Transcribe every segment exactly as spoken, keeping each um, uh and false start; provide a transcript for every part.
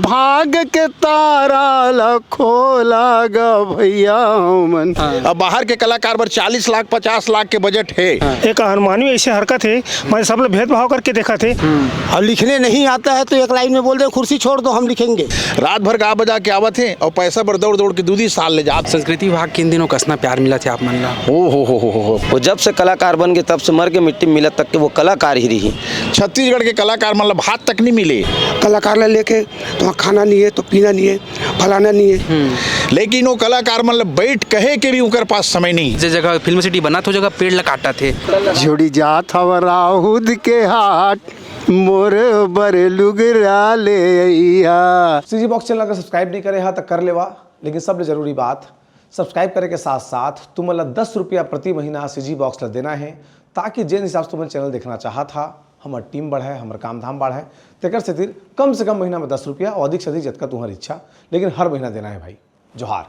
भाग के तारा ला खोला गा भैया हमन। हाँ। अब बाहर के कलाकार बर चालीस लाख, पचास लाख के बजट हे। हाँ। एक हनुमानवी ऐसे हरकत हे, मैं सब लोग भेदभाव करके देखा थे। हम्म। और लिखने नहीं आता है तो एक लाइन में बोल दे, "कुर्सी छोड़ दो, हम लिखेंगे।" रात भर गा बजा के आवत हे और पैसा बर दौड़ दौड़ के दू दी साल ले जात। संस्कृति विभाग के इन दिनों कतना प्यार मिला थे आप मन ला। ओ हो हो हो हो हो। वो जब से कलाकार बन गए, तब से मर के मिट्टी में मिला तक के वो कलाकार ही रही। छत्तीसगढ़ के कलाकार मन ला भात तक नहीं मिले। कलाकार ला लेके तो वहाँ खाना नहीं है, तो पीना नहीं है, फलाना नहीं है। लेकिन वो कलाकार मन ला बैठ कहे के भी उनकर पास समय नहीं। जे जगह फिल्म सिटी बना, तो जगह पेड़ ला काटा थे। जुड़ी जात हव राउद के हाट, मोर बर लुगरा ले अइहा। सीजी बॉक्स चैनल अगर सब्सक्राइब नहीं करे हा, तो कर लेवा, लेकिन सबले जरूरी बात, सब्सक्राइब करे के साथ साथ तुमन ला दस रुपया प्रति महीना सीजी बॉक्स ला देना है, ताकि जेन हिसाब से तुमन चैनल देखना चाहत हा, हमर टीम बढ़े, हमर काम धाम बढ़े। तेकर सेतिर कम से कम महीना में दस रुपया और अधिक से अधिक जतका तुम्हारी इच्छा, लेकिन हर महीना देना है भाई। जोहार।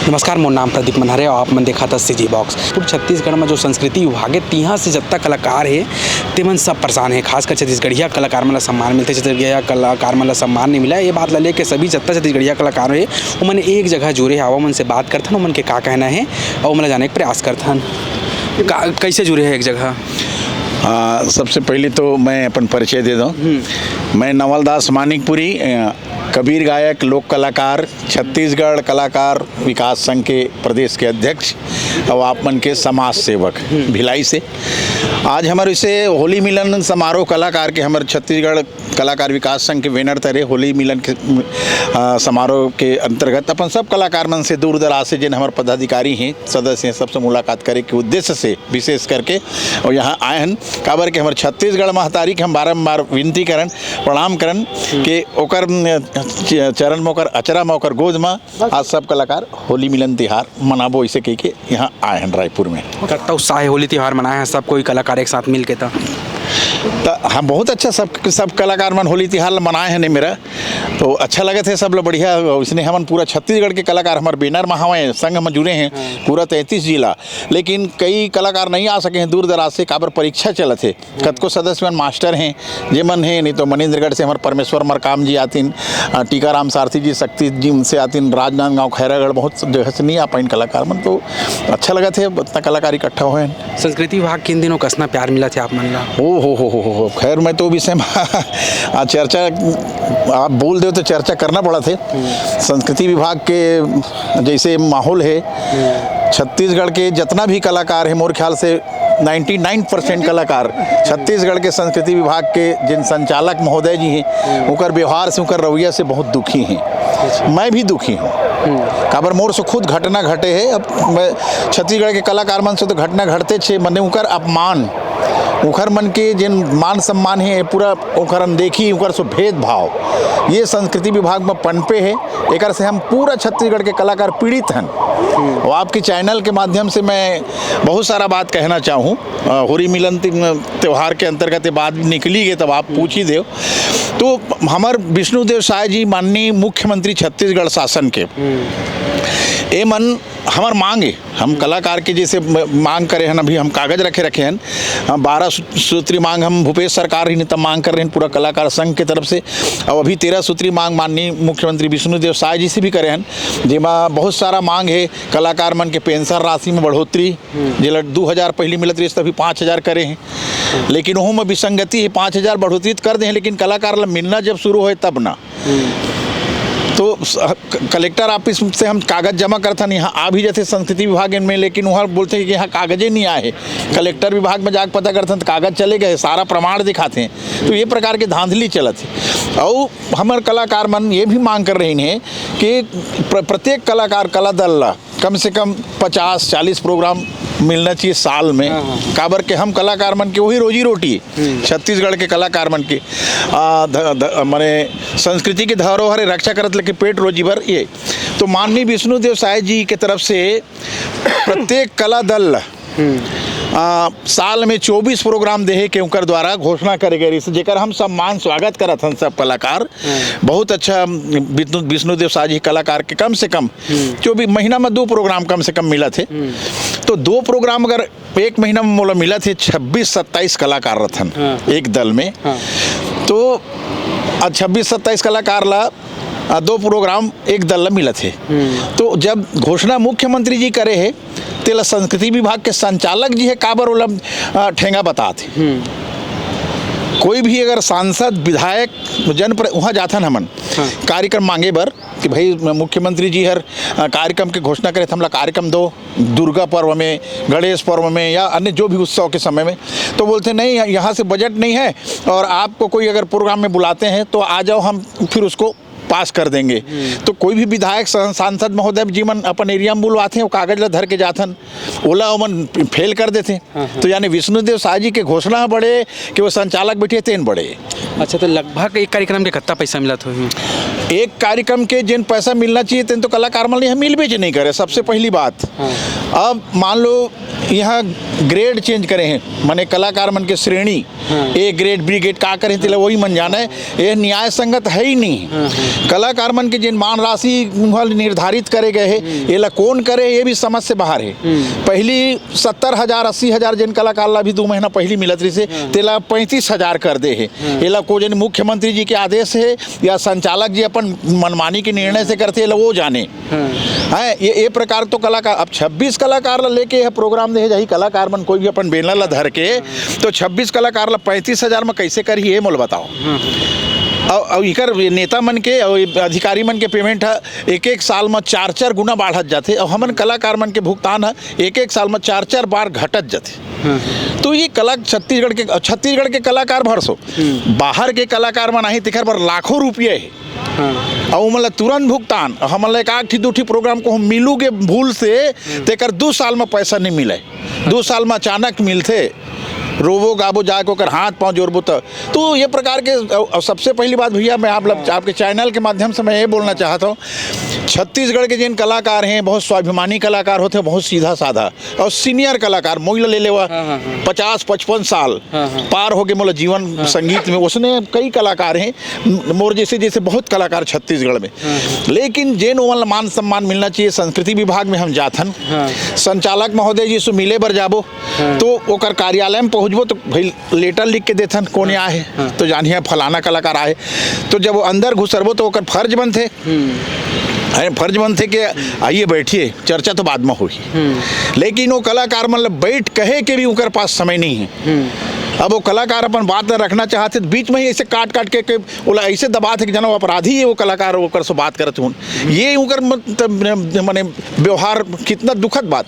नमस्कार, मोर नाम प्रदीप मनहरे और आप मन देखा था सीजी बॉक्स। पूरे छत्तीसगढ़ में जो संस्कृति विभाग है, तिहाँ से जत्ता कलाकार है, तेमन सब परेशान है। खासकर छत्तीसगढ़िया कलाकार मन ला सम्मान मिलते, छत्तीसगढ़िया कलाकार मन ला सम्मान नहीं मिला। ये बात ला लेके सभी जत्ता छत्तीसगढ़िया कलाकार है, ओमन एक जगह जुड़े हैं। आवा, ओमन से बात करथन, ओमन के का कहना है और ओमन ला जाने के प्रयास करथन। का, कैसे जुड़े हैं एक जगह? आ, सबसे पहले तो मैं अपन परिचय दे दूं। मैं नवल दास मानिकपुरी, अ, कबीर गायक, लोक कलाकार, छत्तीसगढ़ कलाकार विकास संघ के प्रदेश के अध्यक्ष और आप मन के समाज सेवक भिलाई से। आज हमर इसे होली मिलन समारोह कलाकार के, हमर छत्तीसगढ़ कलाकार विकास संघ के बैनर तरे होली मिलन के, अ, समारोह के अंतर्गत अपन सब कलाकार मन से, दूर दराज से जिन हमर पदाधिकारी हैं, सदस्य हैं, सबसे मुलाकात करे के उद्देश्य से विशेष करके और यहाँ आए हन। काबर के हमर छत्तीसगढ़ महतारी के हम बारंबार विनती करन, प्रणाम करन के ओकर, अम, च-, चरण में, ओकर अचरा में, ओकर गोद में आज सब कलाकार होली मिलन तिहार मनाबो, इसे कह के यहाँ आए हैं रायपुर में। कत्ता उत्साह है होली तिहार मनाए हैं सब कोई कलाकार एक साथ मिल के? त त हम बहुत अच्छा, सब, सब कलाकार मन होली तिहार ल मनाए हैं नहीं मेरा, तो अच्छा लगत है सब लोग बढ़िया। इसने हमन पूरा छत्तीसगढ़ के कलाकार हमर बैनर में हवंय, संघ में जुड़े हैं पूरा तैंतीस जिला, लेकिन कई कलाकार नहीं आ सके हैं दूर दराज से, काबर परीक्षा चलत है। कतको सदस्य मन मास्टर हैं, जे मन हैं, नहीं तो मनिंद्रगढ़ से हमर परमेश्वर मरकाम जी आतिन, अ, टीकाराम सारथी जी, शक्ति जी उनसे आतिन, राजनांदगांव, खैरागढ़, बहुत जगह से नहीं आ पाइन कलाकार मन, तो अच्छा लगत है, इतना कलाकार इकट्ठा होए हैं। संस्कृति विभाग के इन दिनों कतना प्यार मिला थे आप मन ला? ओ हो हो हो हो, खैर, मैं तो विषय में आ चर्चा, आप बोल दे तो चर्चा करना पड़ा थे। संस्कृति विभाग के जैसे माहौल है, छत्तीसगढ़ के जितना भी कलाकार है, मोर ख्याल से नाइंटी नाइन परसेंट कलाकार छत्तीसगढ़ के संस्कृति विभाग के जिन संचालक महोदय जी हैं, उनकर व्यवहार से, उनकर रवैया से बहुत दुखी हैं। मैं भी दुखी हूँ। काबर मोर से खुद घटना घटे है। अब मैं छत्तीसगढ़ के कलाकार मन से तो घटना घटते छे, मने उनकर अपमान, उखर मन के जिन मान सम्मान है, पूरा उखर अनदेखी, उखर से भेदभाव, ये संस्कृति विभाग में पनपे है। एकर से हम पूरा छत्तीसगढ़ के कलाकार पीड़ित हन। और आपके चैनल के माध्यम से मैं बहुत सारा बात कहना चाहूँ। अ, होली मिलन ति-, त्योहार के अंतर्गत ये बात निकली गई, तब आप पूछ ही देव। तो हमर विष्णुदेव साय जी, माननीय मुख्यमंत्री छत्तीसगढ़ शासन के, ए मन हमर मांग है, हम कलाकार के जैसे म-, मांग करे हन, अभी हम कागज रखे रखे हन, हम बारह सू-, सूत्री मांग हम भूपेश सरकार ही ने तब मांग कर रहे हैं पूरा कलाकार संघ के तरफ से। और अभी तेरह सूत्री मांग माननीय मुख्यमंत्री विष्णुदेव साय जी से भी करे हन, जेमा बहुत सारा मांग है, कलाकार मन के पेंशन राशि में बढ़ोतरी, जेला दू हजार पहली मिलत रहिस, अभी पाँच हजार करे हैं, लेकिन ओहू में विसंगति है, पाँच हजार बढ़ोतरी तो कर दे हैं, लेकिन कलाकार ला मिलना जब शुरू होए तब ना। तो स-, क-, कलेक्टर ऑफिस से हम कागज जमा करथन, यहाँ आ भी जाते संस्कृति विभाग में, लेकिन वहाँ बोलते हैं कि यहाँ कागजे नहीं आए। कलेक्टर विभाग में जाके पता करथन तो कागज चले गए, सारा प्रमाण दिखाते हैं। तो ये प्रकार के धांधली चलत है। और हमर कलाकार मन ये भी मांग कर रही हैं कि प्र-, प्रत्येक कलाकार कला दल ला कम से कम पचास चालीस प्रोग्राम मिलना चाहिए साल में। हाँ, हाँ। काबर के हम कलाकार मन के वही रोजी रोटी, छत्तीसगढ़ के कलाकार मन के, आ, ध-, ध-, माने संस्कृति के धरोहर रक्षा करत लेके पेट रोजी बर ये। तो माननीय विष्णुदेव साय जी के तरफ से प्रत्येक कला दल ला, आ, साल में चौबीस प्रोग्राम देहे के उनकर द्वारा घोषणा करे गए रहिस, जेकर हम सम्मान स्वागत करत हन सब कलाकार। बहुत अच्छा विष्णु विष्णुदेव साह जी कलाकार के कम से कम जो भी महीना में दो प्रोग्राम कम से कम मिलत हे। तो दो प्रोग्राम अगर एक महीना में मोला मिलत हे, छब्बीस सत्ताईस कलाकार रथन एक दल में। तो आ छब्बीस सत्ताईस कलाकार ला आ, दो प्रोग्राम एक दल ला मिलत हे। तो जब घोषणा मुख्यमंत्री जी करे हे, तेला संस्कृति विभाग के संचालक जी हे काबर ओला आ, ठेंगा बतात हे। कोई भी अगर सांसद, विधायक, जनप्र उहाँ जाथन हमन कार्यक्रम मांगे बर कि भाई मुख्यमंत्री जी हर आ, कार्यक्रम के घोषणा करे, हमला कार्यक्रम दो, दुर्गा पर्व में, गणेश पर्व में या अन्य जो भी उत्सव के समय में, तो बोलते नहीं, यहाँ से बजट नहीं है और आपको कोई अगर प्रोग्राम में बुलाते हैं तो आ जाओ, हम फिर उसको पास कर देंगे। तो कोई भी विधायक सं-, सांसद महोदय जी मन अपन एरिया में बुलवाथे, वो कागज ला धर के जाथन, ओला ओमन फेल कर देथे। तो यानी विष्णुदेव साह जी के घोषणा बड़े कि वो संचालक बैठे तेन बड़े। अच्छा, तो लगभग एक कार्यक्रम के कत्ता पैसा मिलत होही? एक कार्यक्रम के जेन पैसा मिलना चाहिए तेन तो कलाकार मन ल यहाँ मिलबे च नहीं करे, सबसे पहली बात। अब मान लो यहाँ ग्रेड चेंज करे हैं, माने कलाकार मन के श्रेणी, ए ग्रेड, बी ग्रेड का करे तेला वही मन जाने। ये न्याय संगत है ही नहीं। कलाकार मन के जिन मान राशि उहाँ ले निर्धारित करे गए हे, एला कौन करे, ये भी समझ से बाहर है। पहली सत्तर हजार, अस्सी हजार जिन कलाकार ला भी दो महीना पहली मिलत रहिसे, तेला पैंतीस हजार कर दे हे। एला को जन मुख्यमंत्री जी के आदेश है या संचालक जी अपन मनमानी के निर्णय से करते, एला वो जाने। हैं, ये, ये प्रकार तो कलाकार, अब छब्बीस कलाकार ला लेके यह प्रोग्राम दे जाही, कलाकार मन कोई भी अपन बैनर ला धर के, तो छब्बीस कलाकार ला पैंतीस हजार में कैसे करही, ये मोला बताओ। और, और इकर नेता मन के और अधिकारी मन के पेमेंट है, एक एक साल में चार चार गुना बाढ़त जाथे, और हमन कलाकार मन के भुगतान है एक एक साल में चार चार बार घटत जाथे। तो ये कला छत्तीसगढ़ के, छत्तीसगढ़ के कलाकार भरसो, बाहर के कलाकार मन आही, तेखर बर लाखों रुपये है। हाँ। और ओमन ला तुरंत भुगतान, हमन ला एक आध ठी दू ठी प्रोग्राम को हम मिलू के भूल से, तेकर दू साल में पैसा नहीं मिले। दू साल में अचानक मिलथे, रोबो गाबो जाके ओकर हाथ पाँव जोड़बो त। तो ये प्रकार के, और, और सबसे पहली बात भैया, मैं आप लोग, आपके चैनल के माध्यम से मैं ये बोलना चाहता हूँ, छत्तीसगढ़ के जिन कलाकार हैं, बहुत स्वाभिमानी कलाकार होते हैं, बहुत सीधा साधा, और सीनियर कलाकार, मोई ला ले लेवा, हाँ, हाँ, हाँ। पचास पचपन साल हाँ, हाँ। पार हो गए, मोला जीवन हाँ। संगीत में, उसने कई कलाकार हैं, मोर जैसे, जैसे बहुत कलाकार छत्तीसगढ़ में। हाँ, हाँ। लेकिन जेन ओमन ला मान सम्मान मिलना चाहिए, संस्कृति विभाग में हम जाथन, हाँ। संचालक महोदय जी से मिले बर जाबो, हाँ। तो ओकर कार्यालय में पहुँचबो, तो भाई लेटर लिख के देथन, कौन हाँ। आए हे, हाँ। तो जानिए फलाना कलाकार आए, तो जब वो अंदर घुसरबो, तो ओकर फर्ज बनथे। हम्म। अरे, फर्ज बनथे कि आइए, बैठिए, चर्चा तो बाद में होही। हम्म। लेकिन वो कलाकार मन ला बैठ कहे के भी उनकर पास समय नहीं है। हम्म। अब वो कलाकार अपन बात ला रखना चाहथे, तो बीच में ही ऐसे काट काट के, के ओला ऐसे दबाथे कि जानो अपराधी है वो कलाकार, ओकर से बात करत हूँ। ये उनकर मत-, माने व्यवहार कितना दुखद बात।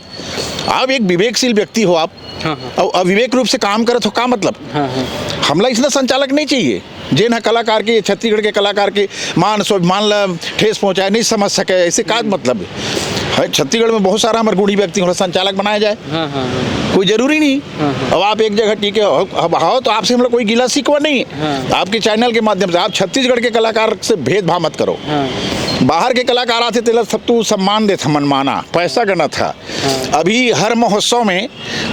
आप एक विवेकशील व्यक्ति हो आप, हाँ, हाँ। और अविवेक रूप से काम करत हो, का मतलब? हाँ, हाँ। हमला इसना संचालक नहीं चाहिए, जेन ह कलाकार के, छत्तीसगढ़ के कलाकार के मान स्वाभिमान ला ठेस पहुँचाए, नहीं समझ सके, ऐसे का मतलब है? छत्तीसगढ़ में बहुत सारा हमर गुणी व्यक्ति, ओला संचालक बनाया जाए, हाँ, हाँ, हाँ। कोई जरूरी नहीं। हाँ, हाँ। अब आप एक जगह टिके हो, अब हो तो आपसे हमला कोई गिला शिकवा नहीं। हाँ। आपके चैनल के माध्यम से आप छत्तीसगढ़ के कलाकार से भेदभाव मत करो। हाँ। बाहर के कलाकार आथे, तेला सब तू सम्मान देथा, मनमाना, पैसा गणत ह। हाँ। अभी हर महोत्सव में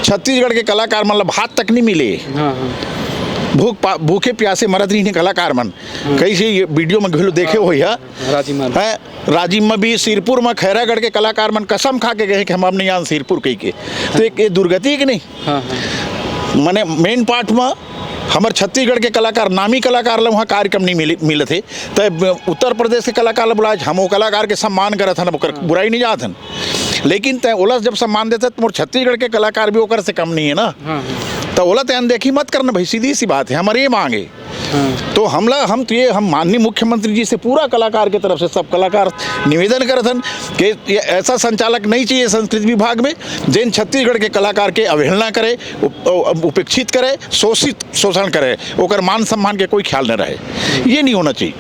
छत्तीसगढ़ के कलाकार मन ला भात तक नहीं मिले। हाँ, हाँ। भूख पा-, भूखे प्यासे मरत रहिन कलाकार मन। हाँ। कई से ये वीडियो में घलो देखे हाँ। होइहा। राजिम में। हैं, राजिम में भी, सिरपुर में, खैरागढ़ के कलाकार मन कसम खा के गए कि हम अब नहीं आन सिरपुर कही के। तो एक ये दुर्गति है कि नहीं? हाँ, हाँ। माने मेन पार्ट में हमर छत्तीसगढ़ के कलाकार, नामी कलाकार ला वहाँ कार्यक्रम नहीं मिली, मिलत हे, त उत्तर प्रदेश के कलाकार ला बुलाए, हम वो कलाकार के सम्मान करत हन, ओकर हाँ। बुराई नहीं जात हन, लेकिन तय ओला जब सम्मान देते, तो मोर छत्तीसगढ़ के कलाकार भी ओकर से कम नहीं है ना। हाँ, हाँ। तो ओला तय अनदेखी मत करना भाई, सीधी सी बात है, हमारी ये मांग है। हाँ। तो हमला, हम तो ये, हम माननीय मुख्यमंत्री जी से पूरा कलाकार के तरफ से, सब कलाकार निवेदन करत हन कि ये ऐसा संचालक नहीं चाहिए संस्कृति विभाग में, जेन छत्तीसगढ़ के कलाकार के अवहेलना करे, उप-, उपेक्षित करे, शोषित, शोषण करे, ओकर मान सम्मान के कोई ख्याल न रहे। ये नहीं होना चाहिए।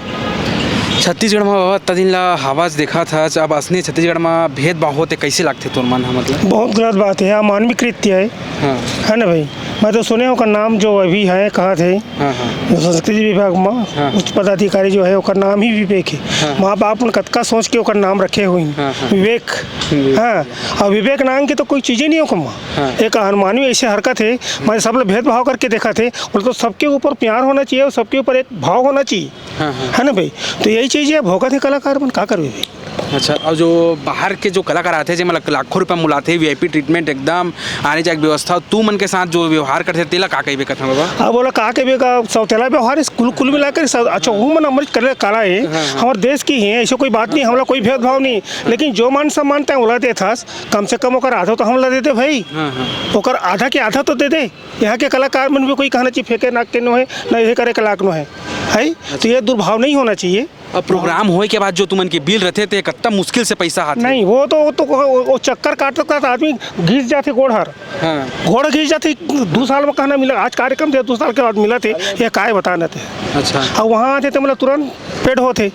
छत्तीसगढ़ में बाबा, अतना दिन ला हवा देखत हस, अब असने छत्तीसगढ़ में भेदभाव होथे, कैसे लागथे तोर मन ह, मतलब? बहुत गलत बात है, अमानवीय कृत्य है, हाँ। है ना भाई? मैं तो सुने ओकर नाम जो अभी है, कहा थे, हाँ, हाँ। जो संस्कृति विभाग में हाँ। उच्च पदाधिकारी जो है, ओकर नाम ही विवेक है। हाँ। माँ बाप मन कतका सोच के ओकर नाम रखे हुए हैं। हाँ, हाँ। विवेक। हम्म। हाँ, और विवेक नाम की तो कोई चीज़ें नहीं है ओकर माँ। हाँ। एक अनमानवीय ऐसे हरकत है, मैं सब लोग भेदभाव करके देखा थे, बोले तो सबके ऊपर प्यार होना चाहिए और सबके ऊपर एक भाव होना चाहिए। हाँ, हाँ। है ना भाई? तो यही चीज़ है, भोगत है कलाकार मन, का करबे भाई? अच्छा, और जो बाहर के जो कलाकार आते हैं, जेमन ला लाखों रुपया मिलाते हैं, वीआईपी ट्रीटमेंट एकदम, आने जाने की व्यवस्था, तू मन के साथ जो व्यवहार करते, तेला का कहिबे कथन बाबा? अब बोला का कहिबे का, सौतेला व्यवहार इस कुल, कुल मिलाकर सब, अच्छा, वो मन अमृत कर कला है, हाँ, हाँ। हमारे देश की है, ऐसे कोई बात नहीं, हमला कोई भेदभाव नहीं, लेकिन जो मान सम्मान तय ओला देथस, कम से कम ओकर आधा तो हमला दे दे भाई। हाँ, हाँ। ओकर आधा के आधा तो दे दे। यहाँ के कलाकार मन भी कोई कहना चाहिए फेंके नाक के नो है, ना ये करे के लायक नो है, है? तो ये दुर्भाव नहीं होना चाहिए। अब प्रोग्राम होए के बाद जो तुमन के बिल रथे, ते कत्ता मुश्किल से पैसा आथे। नहीं, वो तो, वो तो, वो, वो चक्कर काटत काटत आदमी घिस जाथे गोड़ हर। हाँ। गोड़ घिस जाथे, दू साल में कहना मिला, आज कार्यक्रम थे, दू साल के बाद मिला थे, ये काय बताना थे। अच्छा। अब वहाँ आथे तो मतलब तुरंत पेड होथे।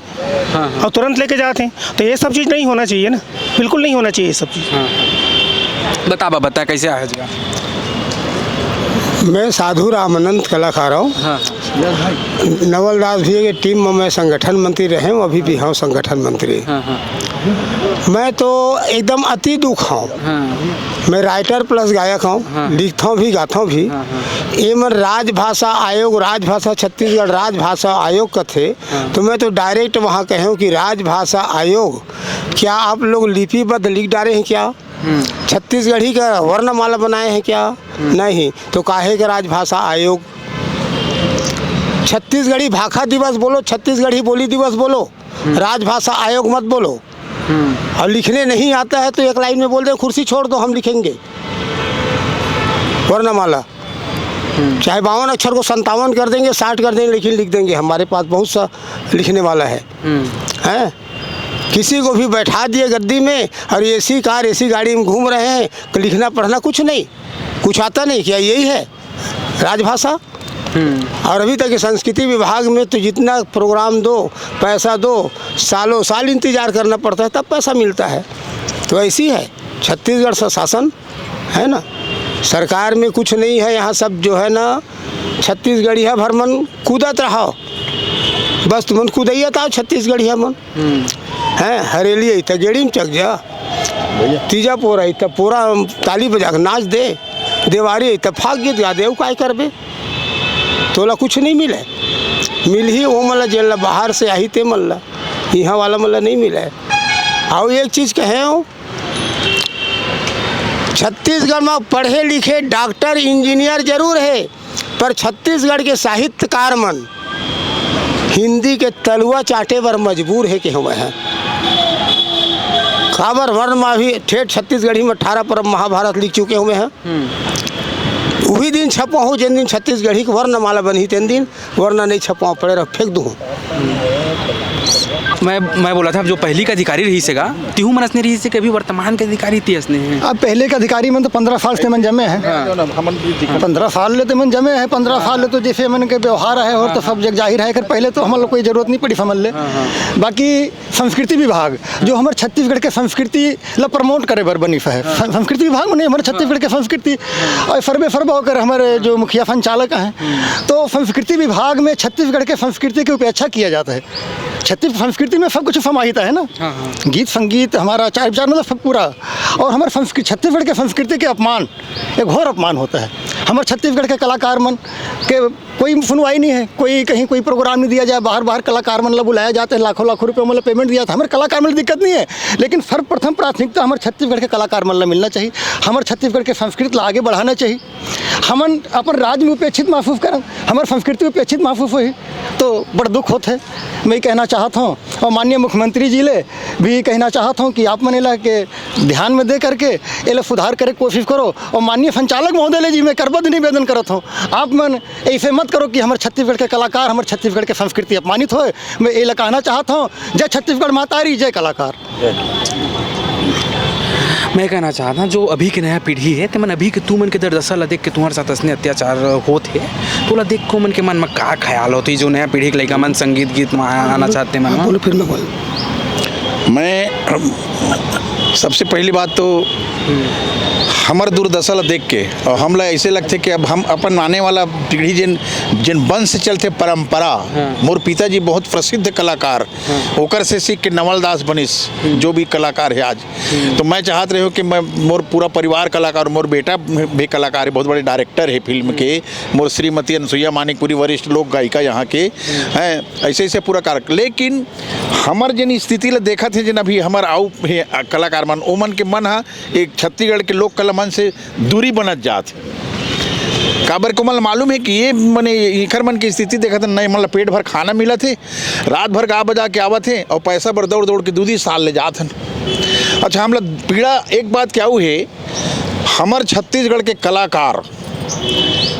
हाँ, हाँ। और तुरंत लेके जाते हैं, तो ये सब चीज़ नहीं होना चाहिए ना, बिल्कुल नहीं होना चाहिए ये सब चीज़। हाँ। बता बा, बता कैसे आए हस गा? मैं साधु रामानंद कलाकार हूँ। हाँ। नवल दास भैया के टीम में मैं संगठन मंत्री रहे हूँ, अभी भी हूँ संगठन मंत्री। हाँ, हाँ। मैं तो एकदम अति दुख हूँ। हाँ। मैं राइटर प्लस गायक हूँ, हाँ। लिखता हूँ भी, गाता हूँ भी। हाँ, हाँ। ये मन राजभाषा आयोग, राजभाषा छत्तीसगढ़ राजभाषा आयोग कथे, हाँ। तो मैं तो डायरेक्ट वहाँ कहे हूँ कि राजभाषा आयोग, क्या आप लोग लिपिबद्ध लिख डाले हैं क्या? हम्म। छत्तीसगढ़ी का वर्णमाला बनाए हैं क्या? हम्म। नहीं, तो काहे का राजभाषा आयोग? छत्तीसगढ़ी भाखा दिवस बोलो, छत्तीसगढ़ी बोली दिवस बोलो, हम्म। राजभाषा आयोग मत बोलो। हम्म। और लिखने नहीं आता है तो एक लाइन में बोल दे, "कुर्सी छोड़ दो, हम लिखेंगे वर्णमाला।" हम्म। चाहे बावन अक्षर को संतावन कर देंगे, साठ कर देंगे, लेकिन लिख देंगे। हमारे पास बहुत सा लिखने वाला है। हम्म। हैं? किसी को भी बैठा दिए गद्दी में और एसी कार, एसी गाड़ी में घूम रहे हैं, तो लिखना पढ़ना कुछ नहीं, कुछ आता नहीं क्या? यही है राजभाषा? हम्म। और अभी तक ये संस्कृति विभाग में तो जितना प्रोग्राम दो, पैसा दो, सालों साल इंतजार करना पड़ता है, तब पैसा मिलता है। तो ऐसी है छत्तीसगढ़ सा शासन, है ना? सरकार में कुछ नहीं है, यहाँ सब जो है ना, छत्तीसगढ़िया भर मन कूदत रहो, बस तुमन कूदैया ताव छत्तीसगढ़िया मन। हम्म। हैं, हरेली आई त गेड़ी में चक जा, तीजा पोरा आई त पोरा ताली बजा के नाच दे, देवारी आई त फाग गीत गा दे, अउ काय करबे? तोला कुछ नहीं मिले, मिलही ओ मन ला, जेन ला बाहर से आही ते मन ला, इहाँ वाला मन ला नहीं मिले। अउ एक चीज कहे हूँ, छत्तीसगढ़ में पढ़े लिखे डॉक्टर इंजीनियर जरूर है, पर छत्तीसगढ़ के साहित्यकार मन हिंदी के तलुआ चाटे बर मजबूर हे, केहूँ मैं ह। काबर वर्णमाला भी ठेठ छत्तीसगढ़ी में अठारह परब महाभारत लिख चुके हूँ मैं ह। हम्म। उही दिन छपवाहूँ, जेन दिन छत्तीसगढ़ी के वर्णमाला बनही, तेन दिन, वरना नहीं छपवाहूँ, पड़े रह फेंक दूँ। मैं, मैं बोला था, जो पहली का अधिकारी रहिस हे गा, तिहू मन असने रहिस हे कि अभी वर्तमान के अधिकारी ती असने हैं? अब पहले के अधिकारी मन तो पंद्रह साल से मन जमे हैं। हाँ। पंद्रह साल ले तो मन जमे हैं, पंद्रह साल ले तो जैसे मन के व्यवहार है और तो सब जग जाहिर है, कर पहले तो हमन ला कोई जरूरत नहीं पड़ी समझ ले। हाँ, हाँ। बाकी संस्कृति विभाग, जो हमर छत्तीसगढ़ के संस्कृति ला प्रमोट करे बर बनिस हे। हाँ। सं-, संस्कृति विभाग में नहीं, हमर छत्तीसगढ़ के संस्कृति और सर्वे सर्वा होकर हमारे जो मुखिया संचालक हैं, तो संस्कृति विभाग में छत्तीसगढ़ के संस्कृति की उपेक्षा किया जाता है। छत्तीस संस्कृति में सब कुछ समाहित है ना। हाँ, हाँ। गीत संगीत, हमारा आचार विचार, मतलब सब पूरा। और हमारे संस्कृति, छत्तीसगढ़ के संस्कृति के अपमान, एक घोर अपमान होता है। हमारे छत्तीसगढ़ के कलाकार मन के कोई सुनवाई नहीं है, कोई कहीं कोई प्रोग्राम नहीं दिया जाए, बाहर बाहर कलाकार मन ला बुलाया जाता है, लाखों लाखों रुपये मतलब पेमेंट दिया जाता है। हमारे कलाकार मन ला दिक्कत नहीं है, लेकिन सर्वप्रथम प्राथमिकता हमारे छत्तीसगढ़ के कलाकार मन ला मिलना चाहिए। हमारे छत्तीसगढ़ के संस्कृति ला आगे बढ़ाना चाहिए। हमन अपन राज्य में उपेक्षित महसूस करन, हमर संस्कृति उपेक्षित महसूस होही, तो बड़ दुख होत हे। मैं कहना चाहत हूँ, और माननीय मुख्यमंत्री जी ले भी कहना चाहत हूँ कि आप मन एला के ध्यान में दे करके एला सुधार करे के कोशिश करो, और माननीय संचालक महोदय ले जी मैं करबद्ध निवेदन करत हूँ, आप मन ऐसे मत करो कि हमर छत्तीसगढ़ के कलाकार, हमर छत्तीसगढ़ के संस्कृति अपमानित होए। मैं एला कहना चाहत हूँ, जय छत्तीसगढ़ महतारी, जय कलाकार। मैं कहना चाहत हूँ, जो अभी के नया पीढ़ी है, ते मन अभी के तू मन के दुर्दशा ला देख के तुम्हारे साथ असने अत्याचार होत हे, तो ला देख को मन के मन में का ख्याल होत हे, जो नया पीढ़ी के लइका मन संगीत गीत में आना चाहते मन हाँ, में? बोलो, फिर मैं बोलूँ। मैं सबसे पहली बात तो हमर दुर्दशा ला देख के, और हमला ऐसे लगथे कि अब हम अपन आने वाला पीढ़ी, जिन, जिन वंश से चलथे परंपरा, हाँ। मोर पिताजी बहुत प्रसिद्ध कलाकार, हाँ। ओकर से सीख के नवल दास बनिस, हम्म। जो भी कलाकार है आज। हम्म। तो मैं चाहत रहे हूँ कि मैं, मोर पूरा परिवार कलाकार, मोर बेटा भी कलाकार है, बहुत बड़े डायरेक्टर है फिल्म के, हम्म। मोर श्रीमती अनसुईया मानिकपुरी, वरिष्ठ लोक गायिका यहाँ के, हम्म। हैं, ऐसे ऐसे पूरा कार-, लेकिन हमर जिन स्थिति ला देखत हे, जिन अभी हमर आउ हे, अ, कलाकार मन, ओमन के मन ह एक छत्तीसगढ़ के लोक कला मन से दूरी बनत जात हे। काबर के ओमन ला मालूम हे कि ये मने इखर मन के स्थिति देखत हे, नहीं, मतलब पेट भर खाना मिलत हे, रात भर गा बजा के आवत हे और पैसा बर दौड़ दौड़ के दू दी साल ले जात हन। अच्छा, हमला पीड़ा एक बात के आऊ हे, हमर छत्तीसगढ़ के कलाकार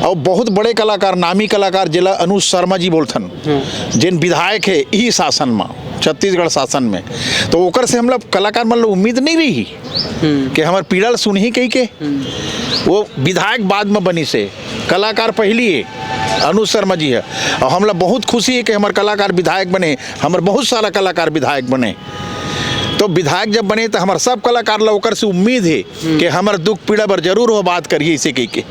और बहुत बड़े कलाकार, नामी कलाकार, जेला अनुज शर्मा जी बोलथन, हम्म। जेन विधायक हे इही शासन में, छत्तीसगढ़ शासन में, तो ओकर से हमला कलाकार मन ला उम्मीद नहीं रही हम्म। कि हमर पीड़ा ला सुनही कही के। हम्म। वो विधायक बाद में बनिस हे, कलाकार पहली हे, अनुज शर्मा जी हे, और हमला बहुत खुशी हे कि हमर कलाकार विधायक बने, हमर बहुत सारा कलाकार विधायक बने। तो विधायक जब बने, तो हमर सब कलाकार ला ओकर से उम्मीद हे हम्म। कि हमर दुख पीड़ा बर जरूर वो बात करिए, इसे कह के।